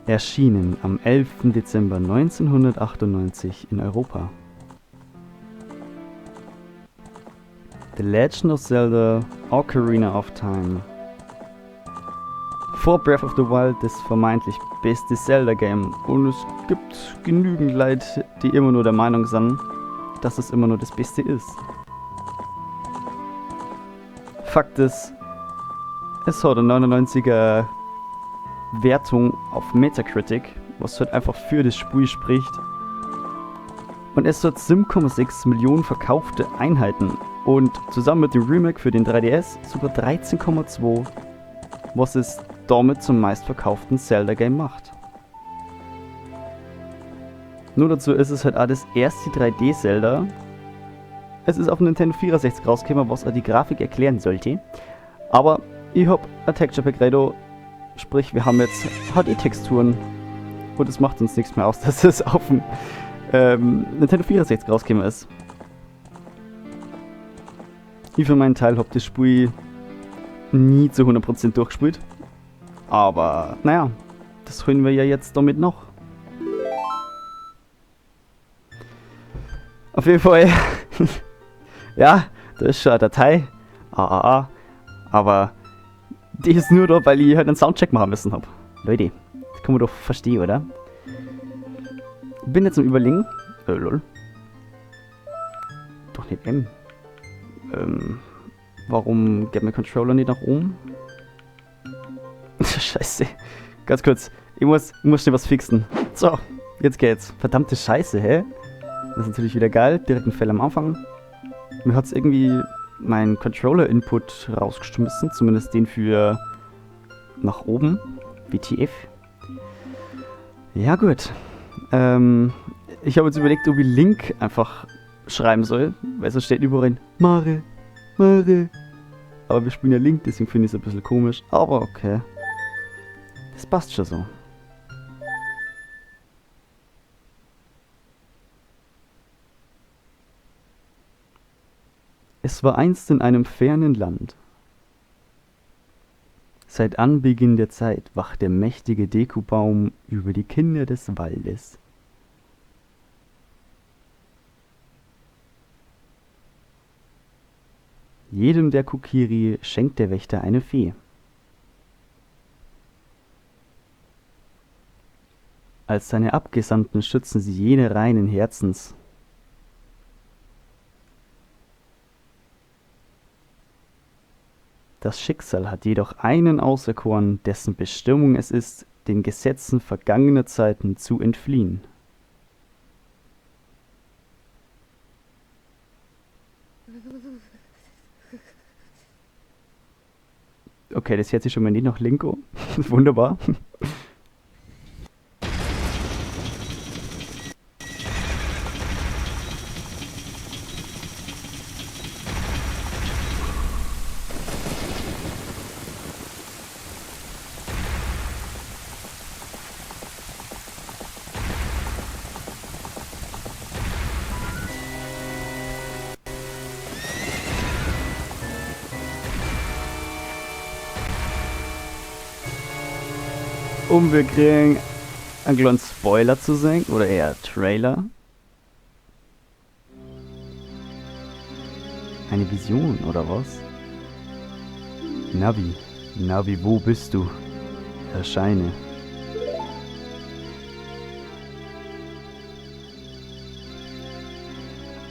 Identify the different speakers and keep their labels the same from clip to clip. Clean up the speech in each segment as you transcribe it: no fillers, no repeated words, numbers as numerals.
Speaker 1: Erschienen am 11. Dezember 1998 in Europa. The Legend of Zelda Ocarina of Time. Vor Breath of the Wild das vermeintlich beste Zelda-Game. Und es gibt genügend Leute, die immer nur der Meinung sind, dass es immer nur das Beste ist. Fakt ist, es hat eine 99er Wertung auf Metacritic, was halt einfach für das Spiel spricht. Und es hat 7,6 Millionen verkaufte Einheiten und zusammen mit dem Remake für den 3DS sogar 13,2, was es damit zum meistverkauften Zelda-Game macht. Nur dazu ist es halt auch das erste 3D-Zelda. Es ist auf dem Nintendo 64 rausgekommen, was auch die Grafik erklären sollte. Aber ich hab ein Texture Pack Redo, sprich wir haben jetzt HD-Texturen und es macht uns nichts mehr aus, dass es auf dem Nintendo 64 rausgekommen ist. Ich für meinen Teil hab das Spiel nie zu 100% durchgespielt. Aber naja, das holen wir ja jetzt damit noch. Auf jeden Fall, ja, da ist schon eine Datei, AAA, aber die ist nur da, weil ich halt einen Soundcheck machen müssen hab. Leute, das kann man doch verstehen, oder? Bin jetzt am Überlegen. Lol. Doch nicht M. Warum geht mein Controller nicht nach oben? Scheiße. Ganz kurz. Ich muss schnell was fixen. So, jetzt geht's. Verdammte Scheiße, hä? Das ist natürlich wieder geil. Direkt ein Fehler am Anfang. Mir hat's irgendwie mein Controller-Input rausgeschmissen. Zumindest den für nach oben. WTF. Ja gut. Ich habe jetzt überlegt, ob ich Link einfach schreiben soll. Weil so steht überall Mare, Mare. Aber wir spielen ja Link, deswegen finde ich es ein bisschen komisch. Aber okay. Das passt schon so. Es war einst in einem fernen Land. Seit Anbeginn der Zeit wacht der mächtige Deku-Baum über die Kinder des Waldes. Jedem der Kokiri schenkt der Wächter eine Fee. Als seine Abgesandten schützen sie jene reinen Herzens. Das Schicksal hat jedoch einen auserkoren, dessen Bestimmung es ist, den Gesetzen vergangener Zeiten zu entfliehen. Okay, das hört sich schon mal nicht nach Linko. Wunderbar. Und wir kriegen einen kleinen Spoiler zu sehen, oder eher Trailer. Eine Vision, oder was? Navi, Navi, wo bist du? Erscheine.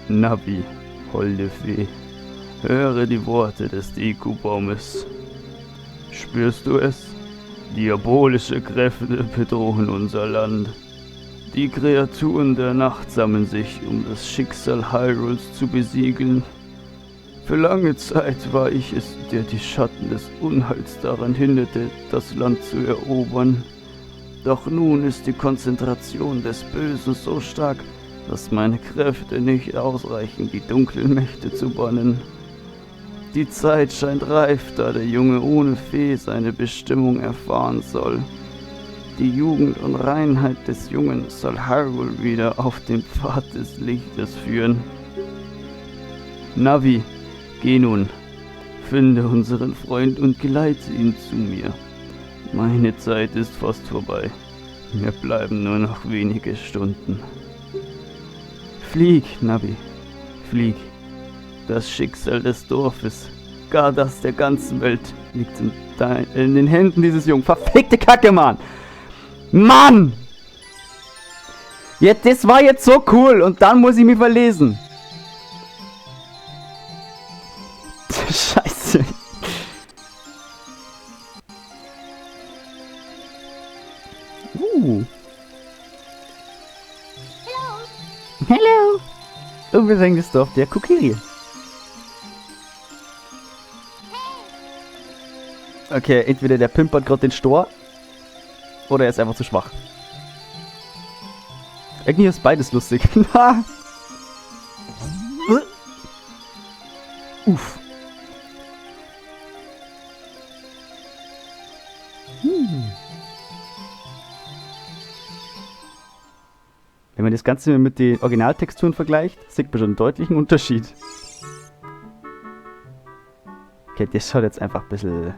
Speaker 1: Navi, holde Fee, höre die Worte des Deku-Baumes. Spürst du es? Diabolische Kräfte bedrohen unser Land. Die Kreaturen der Nacht sammeln sich, um das Schicksal Hyrules zu besiegeln. Für lange Zeit war ich es, der die Schatten des Unheils daran hinderte, das Land zu erobern. Doch nun ist die Konzentration des Bösen so stark, dass meine Kräfte nicht ausreichen, die dunklen Mächte zu bannen. Die Zeit scheint reif, da der Junge ohne Fee seine Bestimmung erfahren soll. Die Jugend und Reinheit des Jungen soll Hyrule wieder auf den Pfad des Lichtes führen. Navi, geh nun, finde unseren Freund und geleite ihn zu mir. Meine Zeit ist fast vorbei. Mir bleiben nur noch wenige Stunden. Flieg, Navi, flieg. Das Schicksal des Dorfes, gar das der ganzen Welt, liegt in den Händen dieses Jungen. Verfickte Kacke, Mann! Mann! Ja, das war jetzt so cool und dann muss ich mich verlesen. Scheiße. Hello. Und wir sehen das Dorf der Kokiri. Okay, entweder der pimpert gerade den Stor oder er ist einfach zu schwach. Irgendwie ist beides lustig. Uff. Wenn man das Ganze mit den Originaltexturen vergleicht, sieht man schon einen deutlichen Unterschied. Okay, das schaut jetzt einfach ein bisschen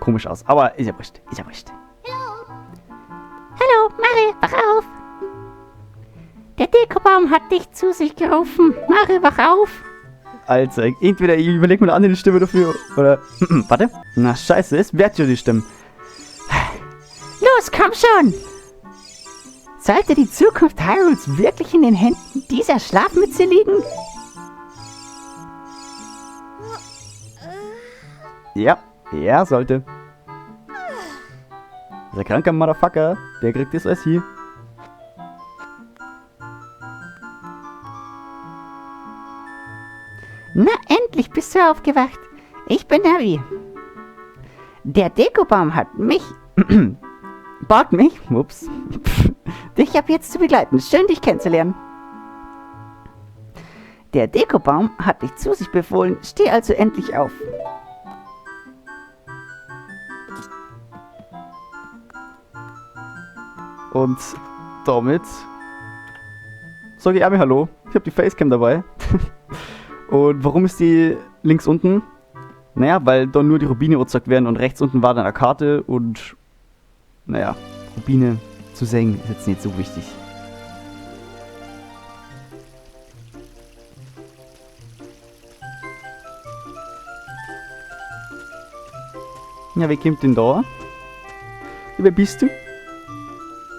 Speaker 1: komisch aus. Aber ist ja wurscht, ist ja wurscht.
Speaker 2: Hallo, Mare, wach auf! Der Dekubaum hat dich zu sich gerufen. Mare, wach auf!
Speaker 1: Alter, entweder ich überleg mir eine andere Stimme dafür, oder... Warte. Na scheiße, es wird schon die Stimme.
Speaker 2: Los, komm schon! Sollte die Zukunft Hyrules wirklich in den Händen dieser Schlafmütze liegen?
Speaker 1: Ja, er sollte. Dieser kranke Motherfucker, der kriegt das alles hier.
Speaker 2: Na, endlich bist du aufgewacht. Ich bin Navi. Der Dekubaum hat mich...
Speaker 1: bat mich, ups,
Speaker 2: dich ab jetzt zu begleiten. Schön, dich kennenzulernen. Der Dekubaum hat dich zu sich befohlen. Steh also endlich auf.
Speaker 1: Und damit sage ich einmal Hallo. Ich habe die Facecam dabei. Und warum ist die links unten? Naja, weil da nur die Rubine gezeigt werden und rechts unten war dann eine Karte und naja, Rubine zu sehen ist jetzt nicht so wichtig. Ja, wer kommt denn da? Wer bist du?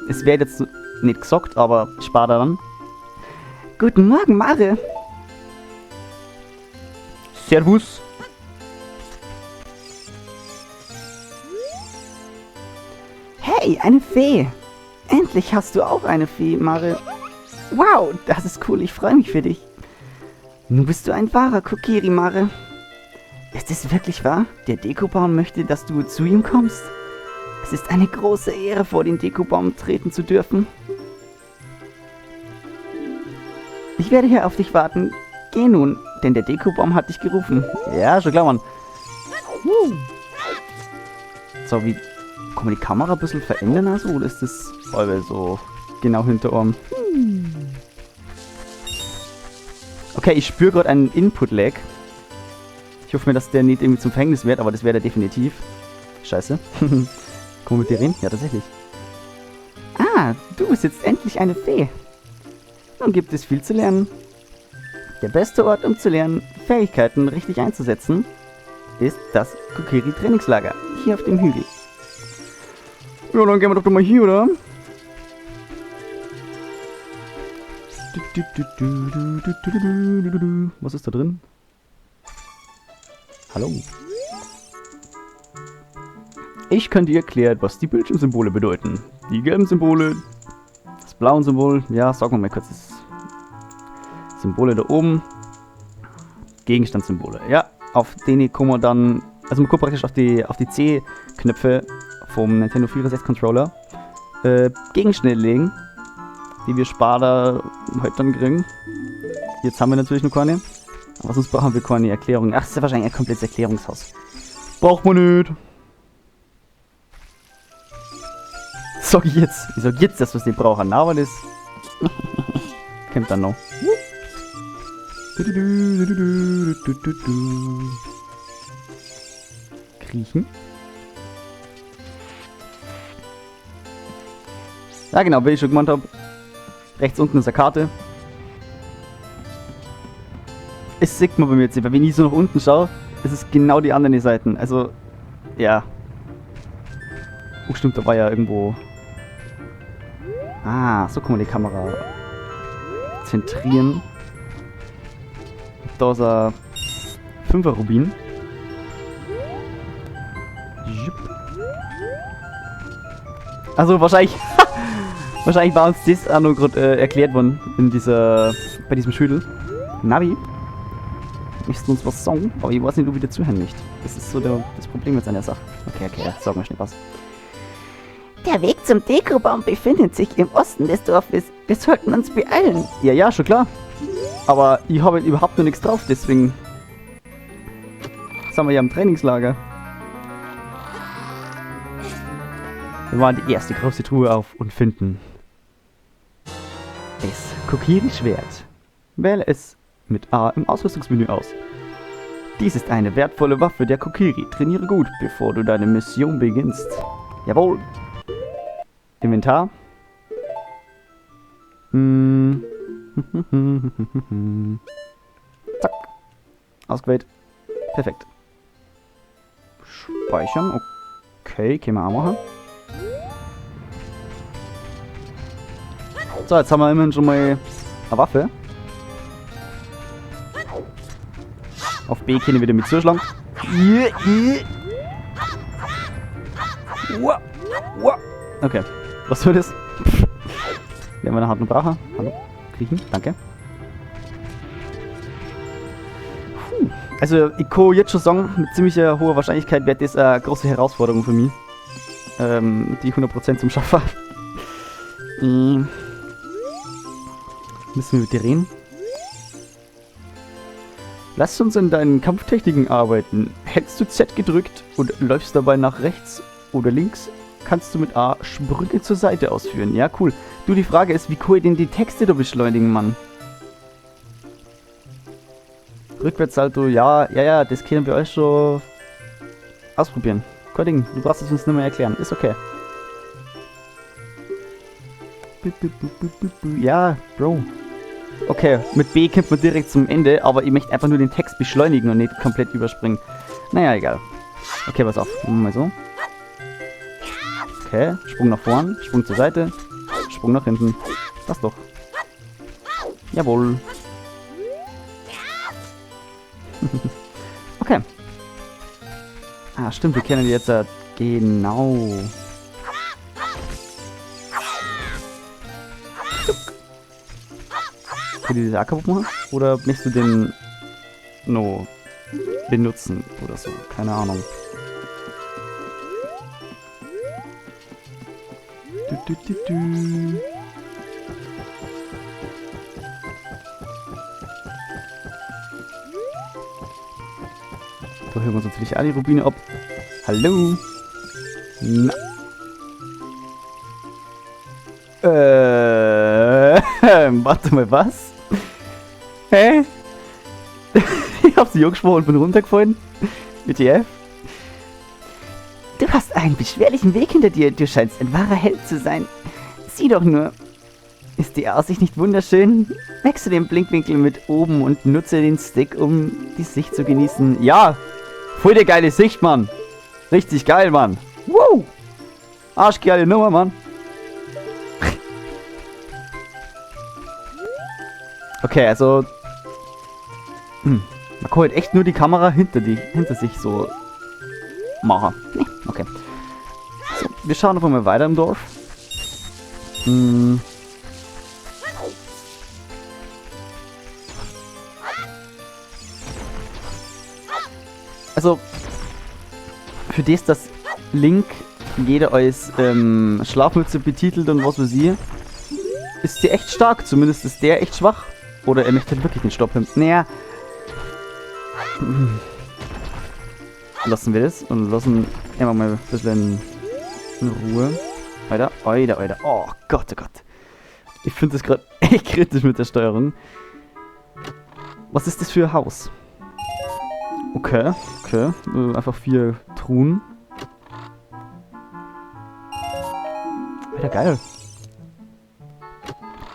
Speaker 1: Es wird jetzt nicht gesagt, aber spar daran.
Speaker 2: Guten Morgen, Mare.
Speaker 1: Servus.
Speaker 2: Hey, eine Fee. Endlich hast du auch eine Fee, Mare. Wow, das ist cool. Ich freue mich für dich. Nun bist du ein wahrer Kokiri, Mare. Ist es wirklich wahr? Der Dekubaum möchte, dass du zu ihm kommst? Es ist eine große Ehre, vor den Dekubaum treten zu dürfen. Ich werde hier auf dich warten. Geh nun, denn der Dekubaum hat dich gerufen.
Speaker 1: Ja, schon klar, Mann. So, wie... Kann man die Kamera ein bisschen verändern, also, oder ist das so genau hinter Ohren? Okay, ich spüre gerade einen Input-Lag. Ich hoffe mir, dass der nicht irgendwie zum Verhängnis wird, aber das wäre der definitiv. Scheiße. Kann man mit dir reden? Ja, tatsächlich.
Speaker 2: Ah, du bist jetzt endlich eine Fee.
Speaker 1: Nun gibt es viel zu lernen. Der beste Ort, um zu lernen, Fähigkeiten richtig einzusetzen, ist das Kokiri-Trainingslager, hier auf dem Hügel. Ja, dann gehen wir doch mal hier, oder? Was ist da drin? Hallo. Ich könnte dir erklären, was die Bildschirmsymbole bedeuten. Die gelben Symbole, das blaue Symbol, ja, sagen wir mal kurz das Symbole da oben. Gegenstandssymbole, ja, auf denen kommen wir dann, also man guckt praktisch auf die C-Knöpfe vom Nintendo 64 Controller, Gegenstände legen, die wir später heute dann kriegen. Jetzt haben wir natürlich noch keine, aber sonst brauchen wir keine Erklärung. Ach, das ist ja wahrscheinlich ein komplettes Erklärungshaus. Braucht man nicht. Sag ich jetzt. Ich sag jetzt, dass wir es nicht brauchen. Aber das kommt dann noch. Kriechen.
Speaker 2: Ja genau, wie ich schon gemeint habe. Rechts unten ist eine Karte. Es sieht man bei mir jetzt nicht, weil wenn ich so nach unten schaue, ist es genau die anderen Seiten. Also, ja. Oh stimmt, da war ja irgendwo... Ah, so kann man die Kamera zentrieren. Da ist ein 5er Rubin. Also wahrscheinlich, wahrscheinlich war uns das auch noch gerade erklärt worden in dieser, bei diesem Schüttel. Navi, möchtest du uns was sagen? Aber ich weiß nicht, ob ich dazuhören möchte. Das ist so das Problem jetzt an der Sache. Okay, okay, sag mal schnell was.
Speaker 3: Der Weg zum Deku-Baum befindet sich im Osten des Dorfes. Wir sollten uns beeilen.
Speaker 2: Ja, ja, schon klar. Aber ich habe überhaupt noch nichts drauf, deswegen sind wir ja im Trainingslager. Wir machen die erste große Truhe auf und finden das Kokiri-Schwert. Wähle es mit A im Ausrüstungsmenü aus. Dies ist eine wertvolle Waffe der Kokiri. Trainiere gut, bevor du deine Mission beginnst. Jawohl. Inventar. Zack. Ausgewählt. Perfekt. Speichern. Okay, können wir auch machen. So, jetzt haben wir immerhin schon mal eine Waffe. Auf B können wir wieder mit zuschlagen. Okay, was soll das? Werden wir eine harten Bracher. Hallo, kriechen, danke. Puh. Also, ich kann jetzt schon sagen, mit ziemlicher hoher Wahrscheinlichkeit wird das eine große Herausforderung für mich. Die 100% zum Schaffen. Müssen wir mit dir reden? Lass uns an deinen Kampftechniken arbeiten. Hältst du Z gedrückt und läufst dabei nach rechts oder links, kannst du mit A Sprünge zur Seite ausführen. Ja, cool. Du, die Frage ist, wie cool denn die Texte da beschleunigen, Mann? Rückwärtssalto, ja, ja, ja, das können wir euch schon ausprobieren. Kein Ding, du brauchst es uns nicht mehr erklären. Ist okay. Ja, Bro. Okay, mit B kommt man direkt zum Ende, aber ich möchte einfach nur den Text beschleunigen und nicht komplett überspringen. Naja, egal. Okay, pass auf. Machen wir mal so. Okay, Sprung nach vorn, Sprung zur Seite, Sprung nach hinten. Das doch. Jawohl. Okay. Ah, stimmt, wir kennen die jetzt genau. Können die das auch kaputt machen? Oder möchtest du den no benutzen oder so? Keine Ahnung. Du, du, du, du. Da hören wir uns natürlich alle Rubine ab. Hallo. Na. Warte mal, was? Hä? Ich hab sie angesprochen und bin runtergefallen. WTF?
Speaker 3: Du hast einen beschwerlichen Weg hinter dir. Du scheinst ein wahrer Held zu sein. Sieh doch nur. Ist die Aussicht nicht wunderschön? Wechsle den Blinkwinkel mit oben und nutze den Stick, um die Sicht zu genießen.
Speaker 2: Ja! Voll die geile Sicht, Mann! Richtig geil, Mann! Wow! Arschgeile Nummer, Mann! Okay, also... Man kann halt echt nur die Kamera hinter sich so machen. Nee, okay. So, wir schauen einfach mal weiter im Dorf. Also, für das, dass Link jeder als Schlafmütze betitelt und was weiß ich, ist der echt stark. Zumindest ist der echt schwach. Oder er möchte halt wirklich den Stopp haben. Naja. Lassen wir das und lassen einfach mal ein bisschen in Ruhe. Alter, Alter, Alter. Oh Gott, oh Gott. Ich finde das gerade echt kritisch mit der Steuerung. Was ist das für ein Haus? Okay, okay. Einfach 4 Truhen. Alter, geil.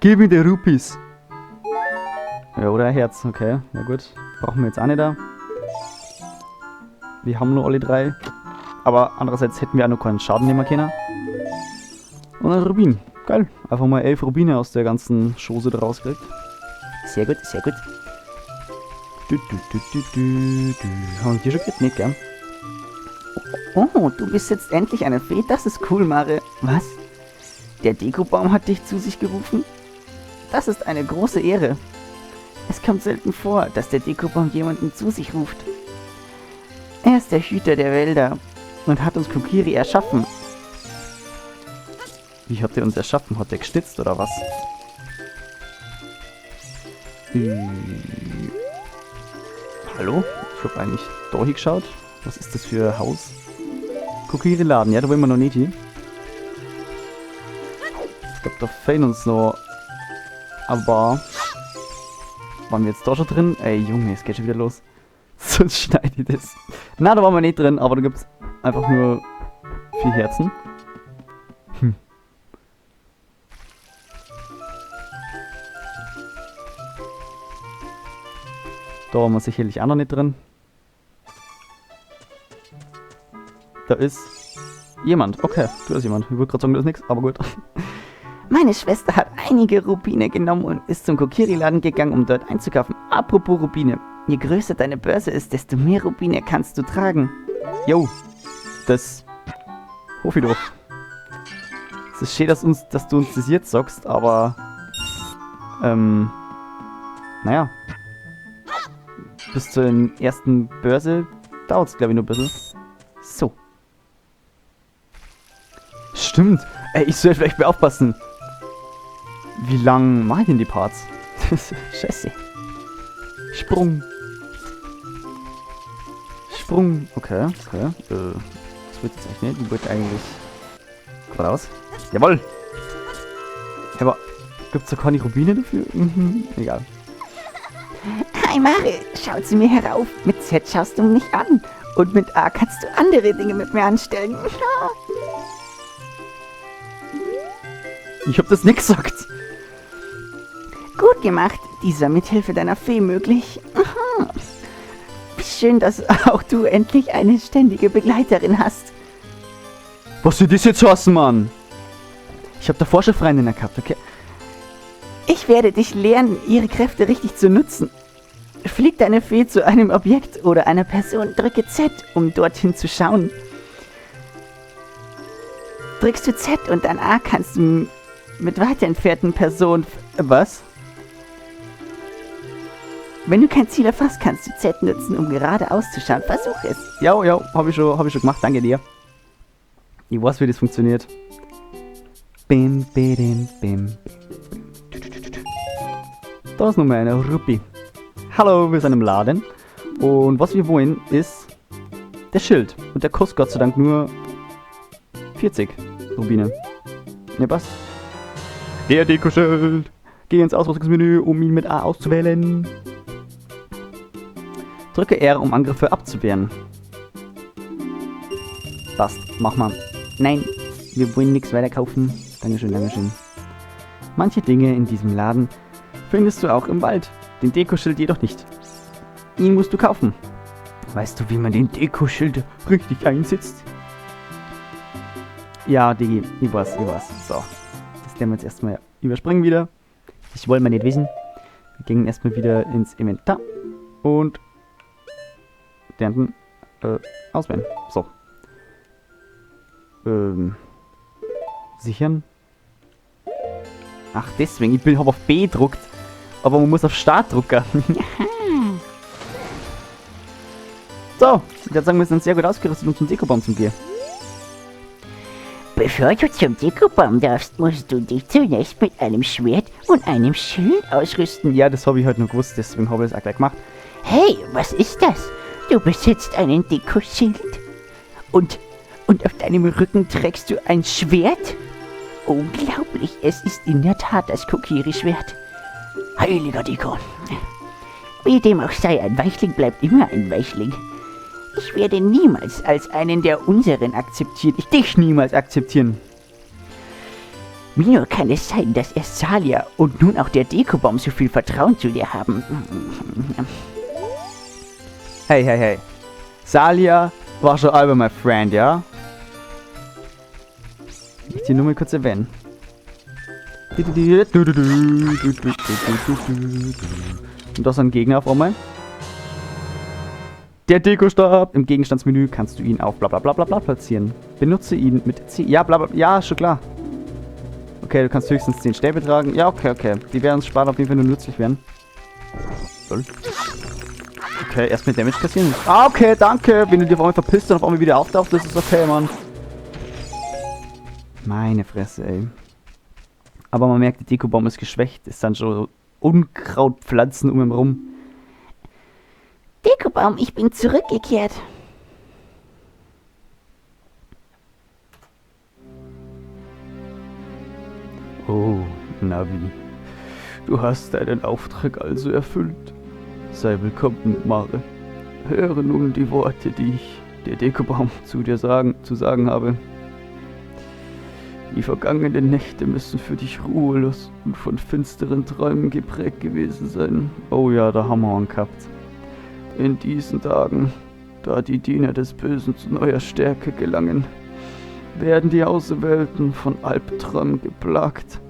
Speaker 3: Gib mir die Rupees. Ja, oder ein Herz. Okay, na gut. Brauchen wir jetzt auch nicht da. Wir haben nur alle drei. Aber andererseits hätten wir auch noch keinen Schaden nehmen können. Und ein Rubin. Geil. Einfach mal 11 Rubine aus der ganzen Chose da rausgekriegt.
Speaker 2: Sehr gut, sehr gut.
Speaker 3: Du, du, du, du, du, du. Haben wir hier schon gekriegt? Nicht, gell?
Speaker 2: Oh, du bist jetzt endlich eine Fee. Das ist cool, Mare. Was? Der Dekubaum hat dich zu sich gerufen? Das ist eine große Ehre. Es kommt selten vor, dass der Dekubaum jemanden zu sich ruft. Er ist der Hüter der Wälder und hat uns Kokiri erschaffen.
Speaker 3: Wie hat der uns erschaffen? Hat der gestützt oder was? Hallo? Ich hab eigentlich da hingeschaut. Was ist das für ein Haus? Kokiri-Laden, ja, da wollen wir noch nicht hin. Ich glaub, da fehlen uns noch ein paar. Waren wir jetzt da schon drin? Ey, Junge, es geht schon wieder los. Sonst schneide ich das. Na, da waren wir nicht drin, aber da gibt's einfach nur 4 Herzen. Da waren wir sicherlich auch noch nicht drin. Da ist jemand. Okay, da ist jemand. Ich wollte gerade sagen, da ist nichts, aber gut.
Speaker 2: Meine Schwester hat einige Rubine genommen und ist zum Kokiri-Laden gegangen, um dort einzukaufen. Apropos Rubine. Je größer deine Börse ist, desto mehr Rubine kannst du tragen.
Speaker 3: Jo, das hoffe ich doch. Es ist schön, dass du uns das jetzt sagst, aber... naja. Bis zur ersten Börse dauert's, glaub ich, noch ein bisschen. So. Stimmt. Ey, ich sollte vielleicht mal aufpassen. Wie lang mach ich denn die Parts? Scheiße. Sprung. Sprung. Okay, okay. Das wird jetzt eigentlich nicht. Ich wollte eigentlich geradeaus. Jawohl. Hey, aber gibt's da keine Rubine dafür? Mhm, egal.
Speaker 2: Hi Mare, schau zu mir herauf. Mit Z schaust du mich an. Und mit A kannst du andere Dinge mit mir anstellen.
Speaker 3: Ich hab das nicht gesagt.
Speaker 2: Gut gemacht. Dies war mit Hilfe deiner Fee möglich. Aha. Schön, dass auch du endlich eine ständige Begleiterin hast.
Speaker 3: Was soll das jetzt heißen, Mann? Ich hab davor schon Freundinnen gehabt, okay?
Speaker 2: Ich werde dich lernen, ihre Kräfte richtig zu nutzen. Flieg deine Fee zu einem Objekt oder einer Person, drücke Z, um dorthin zu schauen. Drückst du Z und dann A, kannst du mit weiter entfernten Personen
Speaker 3: was?
Speaker 2: Wenn du kein Ziel erfasst, kannst du Z nutzen, um geradeaus zu schauen. Versuch es.
Speaker 3: Ja, ja, hab ich schon gemacht. Danke dir. Ich weiß, wie das funktioniert. Bim, bim, bim. Da ist nochmal eine Rupie. Hallo, wir sind im Laden. Und was wir wollen, ist der Schild. Und der kostet Gott sei Dank nur 40 Rubine. Ja, passt. Der Dekoschild. Geh ins Ausrüstungsmenü, um ihn mit A auszuwählen. Drücke R, um Angriffe abzuwehren. Passt, mach mal.
Speaker 2: Nein, wir wollen nichts weiter kaufen.
Speaker 3: Dankeschön, Dankeschön. Manche Dinge in diesem Laden findest du auch im Wald. Den Dekoschild jedoch nicht. Ihn musst du kaufen. Weißt du, wie man den Dekoschild richtig einsetzt? Ja, Digi, ich weiß, ich weiß. So, das werden wir jetzt erstmal überspringen wieder.
Speaker 2: Das wollen wir nicht wissen.
Speaker 3: Wir gehen erstmal wieder ins Inventar und den auswählen. So. Sichern. Ach, deswegen. Ich hab auf B gedruckt. Aber man muss auf Start drücken. So, ich würde sagen, wir sind sehr gut ausgerüstet, um zum Dekubaum zu gehen.
Speaker 4: Bevor du zum Dekubaum darfst, musst du dich zunächst mit einem Schwert und einem Schild ausrüsten.
Speaker 3: Ja, das habe ich halt nur gewusst, deswegen habe ich das auch gleich gemacht.
Speaker 4: Hey, was ist das? Du besitzt einen Dekoschild? Und auf deinem Rücken trägst du ein Schwert? Unglaublich, es ist in der Tat das Kokiri-Schwert. Heiliger Deko. Wie dem auch sei, ein Weichling bleibt immer ein Weichling. Ich werde niemals als einen der unseren akzeptiert.
Speaker 3: Ich dich niemals akzeptieren.
Speaker 4: Wie nur kann es sein, dass erst Salia und nun auch der Dekubaum so viel Vertrauen zu dir haben?
Speaker 2: Hey, hey, hey. Salia war schon über mein Friend, ja? Ich die nur mal kurz erwähnen. Und da ist ein Gegner auf einmal. Der Dekostab. Im Gegenstandsmenü kannst du ihn auf bla bla bla bla bla platzieren. Benutze ihn mit C. Ja, bla bla. Ja, schon klar. Okay, du kannst höchstens 10 Stäbe tragen. Ja, okay, okay. Die werden uns später auf jeden Fall nur nützlich werden. Lol. Okay, erst mit Damage kassieren. Ah, okay, danke. Wenn du dir auf einmal verpisst und auf einmal wieder auftauchst, das ist okay, Mann. Meine Fresse, ey. Aber man merkt, die Dekubaum ist geschwächt. Es sind schon Unkrautpflanzen um ihn rum.
Speaker 4: Dekubaum, ich bin zurückgekehrt.
Speaker 1: Oh, Navi. Du hast deinen Auftrag also erfüllt. Sei willkommen, Mare. Höre nun die Worte, die ich, der Dekubaum, zu dir zu sagen habe. Die vergangenen Nächte müssen für dich ruhelos und von finsteren Träumen geprägt gewesen sein.
Speaker 2: Oh ja, da haben wir einen gehabt.
Speaker 1: In diesen Tagen, da die Diener des Bösen zu neuer Stärke gelangen, werden die Auserwählten von Albträumen geplagt.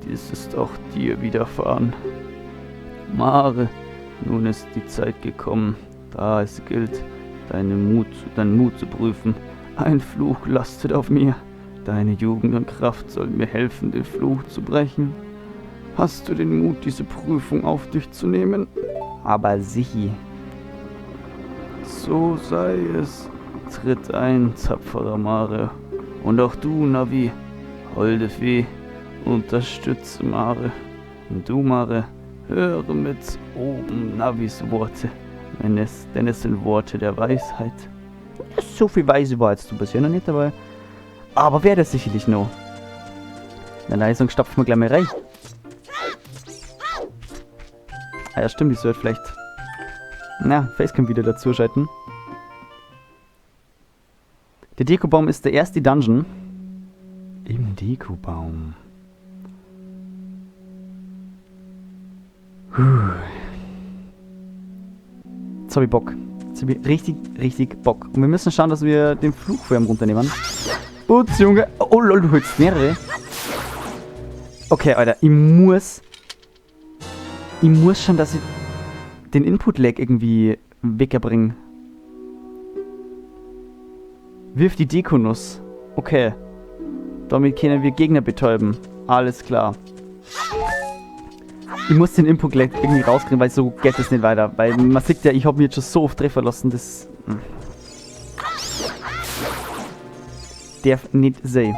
Speaker 1: Dies ist auch dir widerfahren. Mare, nun ist die Zeit gekommen, da es gilt, deinen Mut zu prüfen. Ein Fluch lastet auf mir. Deine Jugend und Kraft sollen mir helfen, den Fluch zu brechen. Hast du den Mut, diese Prüfung auf dich zu nehmen?
Speaker 2: Aber sichi.
Speaker 1: So sei es. Tritt ein, tapferer Mare. Und auch du, Navi, holde Fee, unterstütze Mare. Und du, Mare, höre mit oben Navis Worte, denn es sind Worte der Weisheit.
Speaker 2: Ja, so viel Weise war jetzt du bisher noch nicht dabei. Aber wäre das sicherlich noch. Na, Leistung stopfen wir gleich mal rein. Ah ja, stimmt, ich sollte vielleicht... Na, Facecam wieder dazu schalten. Der Dekubaum ist der erste Dungeon. Im Dekubaum. Puh. Jetzt hab ich Bock. Jetzt hab ich richtig, richtig Bock. Und wir müssen schauen, dass wir den Fluch vor ihm runternehmen. Putz, Junge. Oh lol, du holst mehrere. Okay, Alter, ich muss schon, dass ich den Input-Lag irgendwie wegbringe. Wirf die Dekunuss. Okay. Damit können wir Gegner betäuben. Alles klar. Ich muss den Input-Lag irgendwie rauskriegen, weil so geht es nicht weiter. Weil man sieht ja, ich hab mich jetzt schon so oft treffen lassen, das... Darf nicht sein.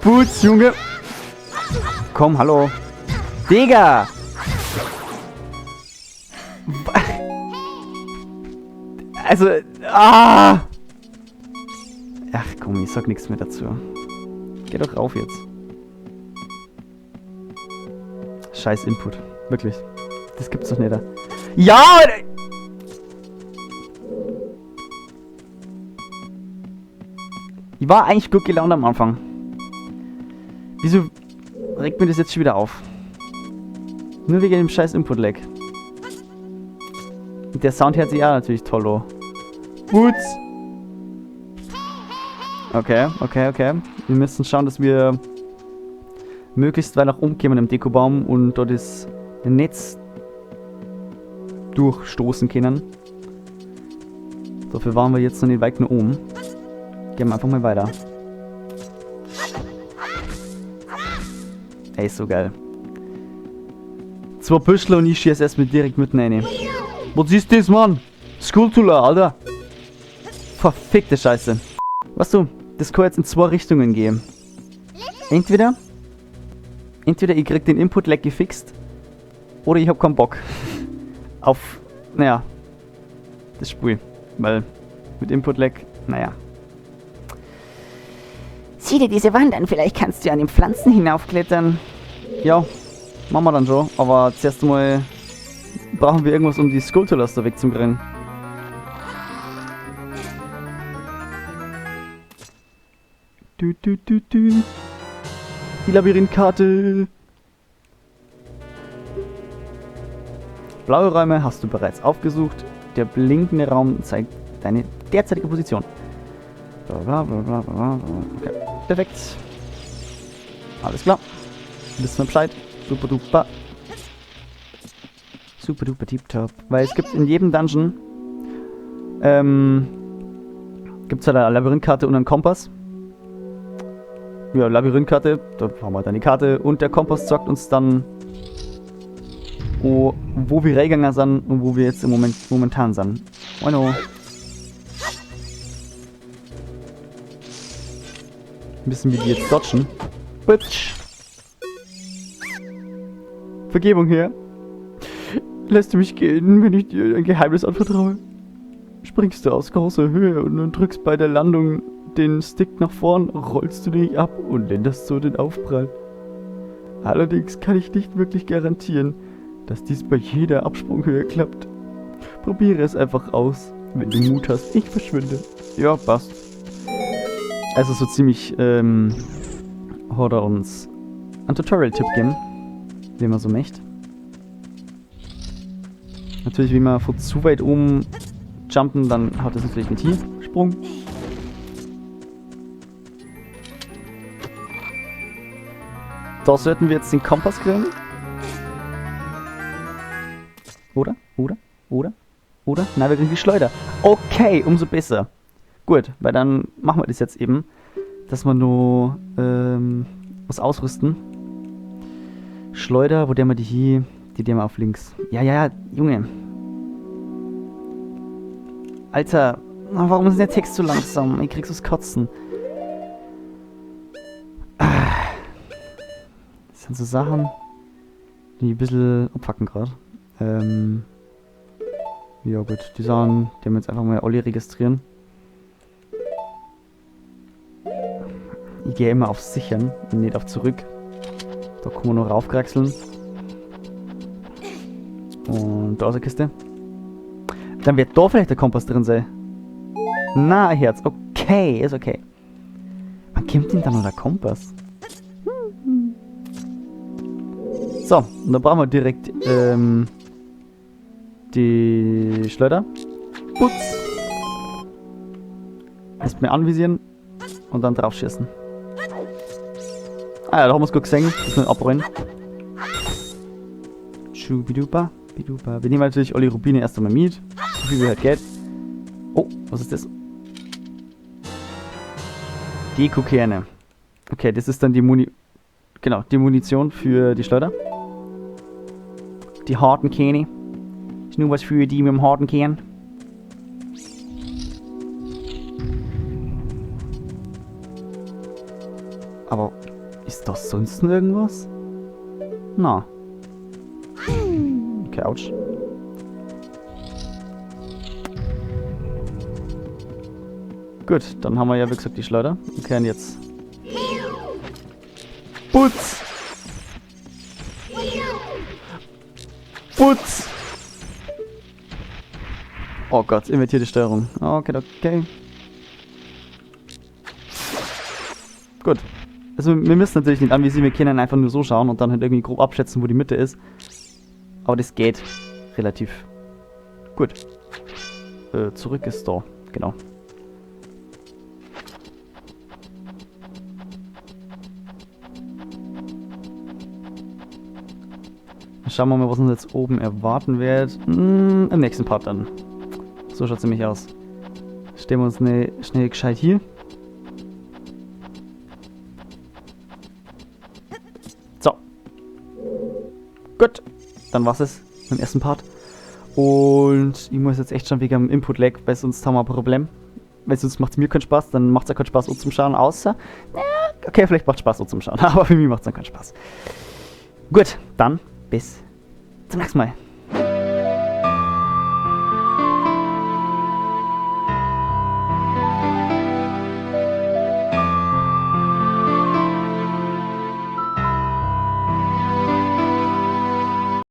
Speaker 2: Putz, Junge! Komm, hallo! Digga! Also, ah! Ach komm, ich sag nichts mehr dazu. Geh doch rauf jetzt. Scheiß Input. Wirklich. Das gibt's doch nicht. Ja! Ich war eigentlich gut gelaunt am Anfang. Wieso regt mir das jetzt schon wieder auf? Nur wegen dem scheiß Input-Lag. Und der Sound hört sich auch natürlich toll an. Putz! Okay, okay, okay. Wir müssen schauen, dass wir möglichst weit nach oben kommen im Dekubaum und dort das Netz durchstoßen können. Dafür waren wir jetzt noch nicht weit nach oben. Gehen wir einfach mal weiter. Ey, ist so geil. 2 Büschler und ich schieße erstmal direkt mitten rein. Was ist das, Mann? Skulltula, Alter. Verfickte Scheiße. Weißt du, das kann jetzt in 2 Richtungen gehen. Entweder ich krieg den Input-Lag gefixt, oder ich hab keinen Bock auf, naja, das Spiel. Weil mit Input-Lag, naja.
Speaker 4: Sieh dir diese Wand an, vielleicht kannst du an den Pflanzen hinaufklettern.
Speaker 2: Ja, machen wir dann schon. Aber zuerst mal brauchen wir irgendwas, um die Skulltulas da wegzukriegen. Du, du, du, du. Die Labyrinthkarte. Blaue Räume hast du bereits aufgesucht. Der blinkende Raum zeigt deine derzeitige Position. Bla, bla, bla, bla, bla, bla. Okay, perfekt. Alles klar. Wissen wir Bescheid. Super duper. Super duper tipptopp. Weil es gibt in jedem Dungeon, gibt's halt eine Labyrinthkarte und einen Kompass. Ja, Labyrinthkarte, da haben wir dann die Karte und der Kompass zeigt uns dann, wo wir reingegangen sind und wo wir jetzt im Moment momentan sind. Moino. Müssen wir die jetzt dodgen? Bitch. Vergebung her. Lässt du mich gehen, wenn ich dir ein Geheimnis anvertraue? Springst du aus großer Höhe und drückst bei der Landung den Stick nach vorn, rollst du dich ab und länderst so den Aufprall. Allerdings kann ich nicht wirklich garantieren, dass dies bei jeder Absprunghöhe klappt. Probiere es einfach aus, wenn du Mut hast, ich verschwinde. Ja, passt. Also so ziemlich, hat er uns einen Tutorial-Tipp gegeben, wie man so möchte. Natürlich, wenn wir von zu weit oben jumpen, dann haut das natürlich nicht hin. Sprung. Da sollten wir jetzt den Kompass kriegen. Oder? Oder? Oder? Oder? Nein, wir kriegen die Schleuder. Okay, umso besser. Gut, weil dann machen wir das jetzt eben, dass wir nur was ausrüsten. Schleuder, wo der wir die hier, die der wir auf links. Ja, ja, ja, Junge. Alter, warum ist denn der Text so langsam? Ich krieg so's Kotzen. Das sind so Sachen, die ein bisschen abfacken grad. Ja gut, die Sachen, die haben wir jetzt einfach mal alle registrieren. Ich gehe immer auf Sichern und nicht auf Zurück. Da kann man noch raufkraxeln. Und da ist eine Kiste. Dann wird da vielleicht der Kompass drin sein. Na, Herz. Okay, ist okay. Wann kommt denn dann noch der Kompass? So, und da brauchen wir direkt die Schleuder. Putz. Erstmal anvisieren und dann drauf schießen. Ah ja, da haben wir's gut gesehen. Das müssen wir abrollen. Schubidupa, bidupa. Wir nehmen natürlich alle Rubine erst einmal mit. So viel wie halt geht. Oh, was ist das? Deko-Kerne. Okay, das ist dann die Muni-, genau, die Munition für die Schleuder. Die harten Kerne. Ist nur was für die mit dem harten Kern. Aber ist das sonst noch irgendwas? Na. Okay, ouch. Gut, dann haben wir ja wie gesagt die Schleuder. Okay, und jetzt. Putz! Putz! Oh Gott, invertierte Steuerung. Okay, okay. Gut. Also wir müssen natürlich nicht anvisieren, wir können einfach nur so schauen und dann halt irgendwie grob abschätzen, wo die Mitte ist. Aber das geht relativ gut. Zurück ist da, genau. Dann schauen wir mal, was uns jetzt oben erwarten wird. Im nächsten Part dann. So schaut's nämlich aus. Stellen wir uns schnell gescheit hier. So. Gut. Dann war's es mit dem ersten Part. Und ich muss jetzt echt schon wegen dem Input-Lag, weil sonst haben wir ein Problem. Weil sonst macht's mir keinen Spaß, dann macht's ja keinen Spaß auch zum Schauen, außer... Ja, okay, vielleicht macht's Spaß auch zum Schauen, aber für mich macht's dann keinen Spaß. Gut, dann bis zum nächsten Mal.